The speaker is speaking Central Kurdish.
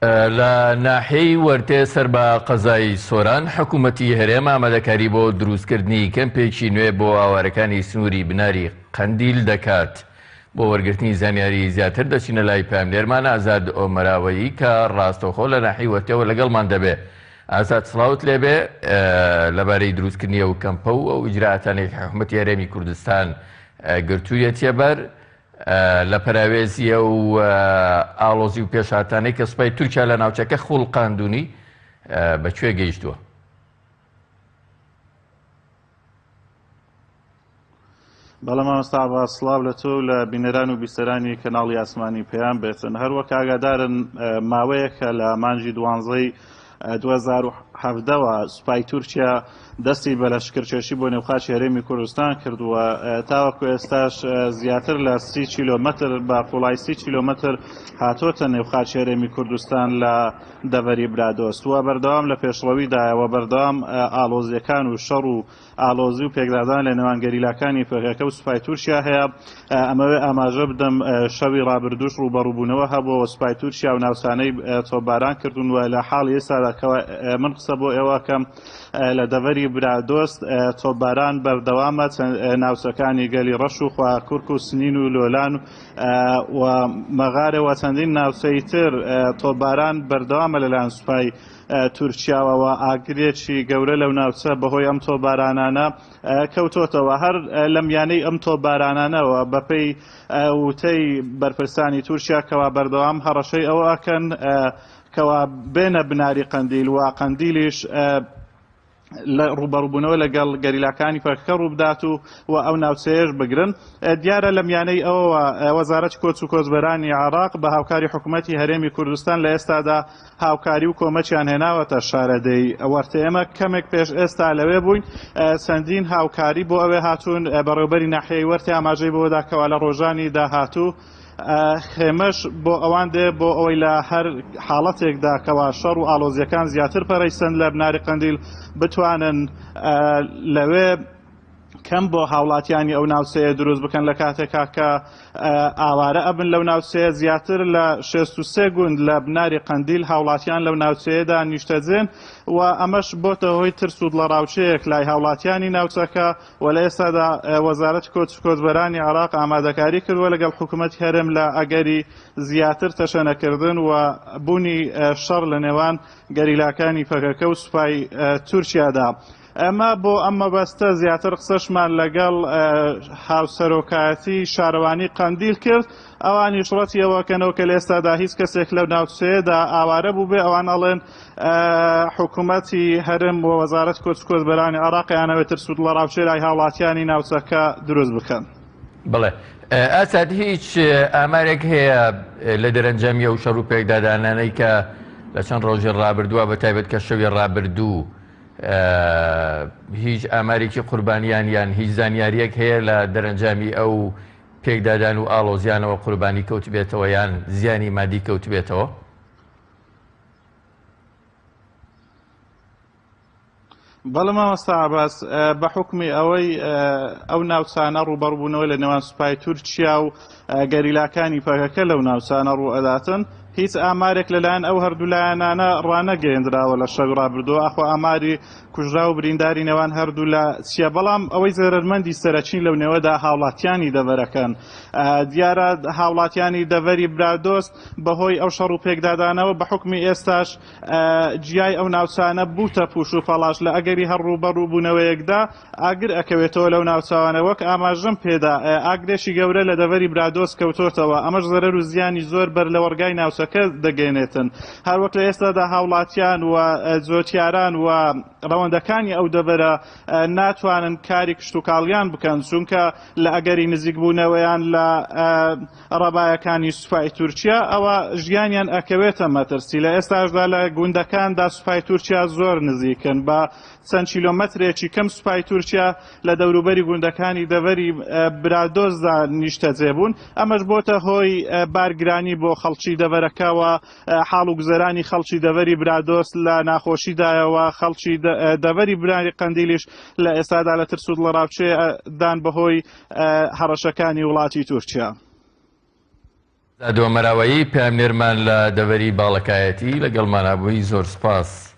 لە ناحیەی وەرتێ سەر بە قەزای سۆران، حکوومەتی هەرێم ئامادەکاری بۆ دروستکردنی کەمپێکی نوێ بۆ ئاوارەکانی سنووری بناری قەندیل دەکات. بۆ وەرگرتنی زانیاری زیاتر دەچینە لای پەیامنێرمان ئازاد ئۆمەراوەیی کە ڕاستەوخۆ لە ناحیەی وەرتێوە لەگەڵمان دەبێ. ئازاد سڵاوت لێبێ، لەبارەی دروستکردنی ئەو کەمپە و ئەو ئیجرائاتانەی کە حکوومەتی هەرێمی کوردستان گرتوویەتیە بەر، لە پەراوێزی ئەو ئاڵۆزی و پێشهاتانەی کە سوپای تورکیا لە ناوچەکە خوڵقاندونی بە کوێ گەیشتووە؟ بەڵێ مامۆستا عەباس سڵاو لە تۆ و لە بینەران و بیسەرانی کەناڵی ئاسمانی پەیام بێتن هەروەک ئاگادارن ماوەیەکە لە مانگی دوانزەی 2017ەوە سوپای تورکیا دەستی بە لەشکرکێشی بۆ نێوخاکی هەرێمی کوردستان کردووە تاوەکو ئێستاش زیاتر لە سی کیلۆمەتر بە قوڵای سی کیلۆمەتر هاتۆتە نێوخاکی هەرێمی کوردستان لە دەڤەری برادۆست و بەردەوام لە پێشڕەویدایە و بەردەوام ئاڵۆزیەکان و شەڕ و ئالۆزی و پێکدادان لە نێوان گەریلاکانی پەکەکە و سوپای تورکیا هەیە. ئەمەوێ ئاماژە بدەم شەوی ڕابردووش ڕووبەڕووبوونەوە هەبووە و سوپای تورکیا و ناوچانەی تۆپباران کردوون و لە حاڵی ئێستادا کەوا من قسە بۆ ئێوە ئەکەم لە دەڤەری برادۆست تۆپباران بەردەوامە ناوچەکانی گەلی ڕەش و خواکورک و سنین و لۆلان و مەغارە و چەندین ناوچەی تر تۆپباران بەردەوامە لەلایەن سوپای تورکیاوە و ئاگرێکی گەورە لەو ناوچە بەهۆی ئەم تۆپبارانانە کەوتۆتەوە. هەر لە میانەی ئەم تۆپبارانانەوە بەپێی وتەی بەرپرسانی تورکیا کەوا بەردەوام هەڕەشەی ئەوە ئەکەن کەوا بێنە بناری قەندیل و قەندیلیش لە ڕووبەڕووبوونەوە لەگەڵ گەریلاکانی پەکەکە ڕووبدات و و ئەو ناوچەیەش بگرن. دیارە لە میانەی ئەوەوە وەزارەتی کۆچ و کۆچبەرانی عێراق بە هاوکاری حکوومەتی هەرێمی کوردستان لە ئێستادا هاوکاری و کۆمەکیان هێناوەتە شارەدێی وەرتێ. ئێمە کەمێک پێش ئێستا لەوێ بووین، چەندین هاوکاری بۆ ئەوێ هاتوون. بەڕێوەبەری ناحیەی وەرتێ ئاماژەی بەوەدا کەوا لە ڕۆژانی داهاتوو خێمەش بۆ ئەوان دێ بۆ ئەوەی لە هەر حاڵەتێکدا کەوا شەڕ و ئاڵۆزیەکان زیاتر پەرەی سەند لە بناری قەندیل بتوانن لەوێ کەم بۆ هاوڵاتیانی ئەو ناوچەیە دروست بکەن لە کاتێکا کە ئاوارە ئەبن لەو ناوچەیە زیاتر لە 63 گوند لە بناری قەندیل هاوڵاتیان لەو ناوچەیەدا نیشتەجێن و ئەمەش بۆتە هۆی ترس و دڵەڕاوکێیەک لای هاوڵاتیانی ناوچەکە و لە ئێستادا وەزارەتی کۆچ و کۆچبەرانی عێراق ئامادەکاری کردووە لەگەڵ حکوومەتی هەرێم لە ئەگەری زیاتر تەشەنەکردن و بوونی شەڕ لە نێوان گەریلاکانی پەکەکە و سوپای تورکیادا. ئەمە بۆ ئەم مەبەستە زیاتر قسەشمان لەگەڵ هاوسەرۆکایەتی شارەوانی قەندیل کرد، ئەوانیش ڕەتی ئەوە کەنەوە کە لە ئێستادا هیچ کەسێک لەو ناوچەیەدا ئاوارە بووبێ، ئەوان ئەڵێن حکوومەتی هەرێم و وەزارەتی کۆچ و کۆچبەرانی عێراق ئەیانەوێت ترس و دڵەڕاوکێ لای هاوڵاتیانی ناوچەکە دروست بکەن. بەڵێ ئاساد هیچ ئامارێک هەیە لە دەرەنجامی ئەو شەڕ و پێکدادانانەی کە لە چەند ڕۆژی ڕابردووە بە تایبەت کە شەوی ڕابردوو هیچ ئامارێکی قوربانیان یان هیچ زانیاریەک هەیە لە دەرەنجامی ئەو پێکدادان و ئاڵۆزیانەوە قوربانی کەوتبێتەوە یان زیانی مادی کەوتبێتەوە؟ بەڵێ مامۆستا عەباس، بە حوکمی ئەوەی ئەو ناوچانە ڕووبەڕووبوونەوە لە نێوان سوپای تورکیا و گەریلاکانی پەکەکە لەو ناوچانە ڕووئەداتن، هیچ ئامارێک لەلایەن ئەو هەردوو لایەنانە ڕانەگەیەندراوە لە شەوی ڕابردووە، ئاخۆ ئاماری کوژراو و برینداری نێوان هەردوو لا چییە، بەڵام ئەوەی زەرەرمەندی سەرەکین لەو نێوەدا هاوڵاتیانی دەڤەرەکەن. دیارە هاوڵاتیانی دەڤەری برادۆست بەهۆی ئەو شەڕ و پێکدادانەوە بە حوکمی ئێستاش جیای ئەو ناوچانە بووتە پوش و پەڵاش، لە ئەگەری هەر ڕووبەڕووبوونەوەیەکدا ئاگر ئەکەوێتەوە لەو ناوچانە، وەک ئاماژەم پێدا ئاگرێکی گەورە لە دەڤەری برادۆست کەوتۆتەوە، ئەمەش زەرەر و زیانی زۆر بەر لەوەڕگای ناوچەکە دەگەیەنێتن، هەروەک لە ئێستادا هاوڵاتیان و جۆتیاران و ڕەوەندەکانی ئەو دەڤەرە ناتوانن کاری کشتوکاڵیان بکەن، چونکە لە ئەگەری نزیکبوونەوەیان لە ڕەبایەکانی سوپای تورکیا ئەوە ژیانیان ئەکەوێتە مەترسی، لە ئێستاشدا لە گوندەکاندا سوپای تورکیا زۆر نزیکن بە چەند کیلۆمەترێکی کەم سوپای تورکیا لە دەوروبەری گوندەکانی دەڤەری برادۆستدا نیشتەجێ بوون، ئەمەش بۆتە هۆی بارگرانی بۆ خەڵکی دەڤەرەکە و حاڵ و گوزەرانی خەڵکی دەڤەری برادۆست لە ناخۆشیدایە و خەڵکی دەڤەری بناری قەندیلیش لە ئێستادا لە ترس و دڵەڕاوکێ دان بەهۆی هەڕەشەکانی وڵاتی تورکیا. دۆمەراوەیی پەیامنێرمان لە دەڤەری باڵەکایەتی لەگەڵمانا بووی زۆر سوپاس.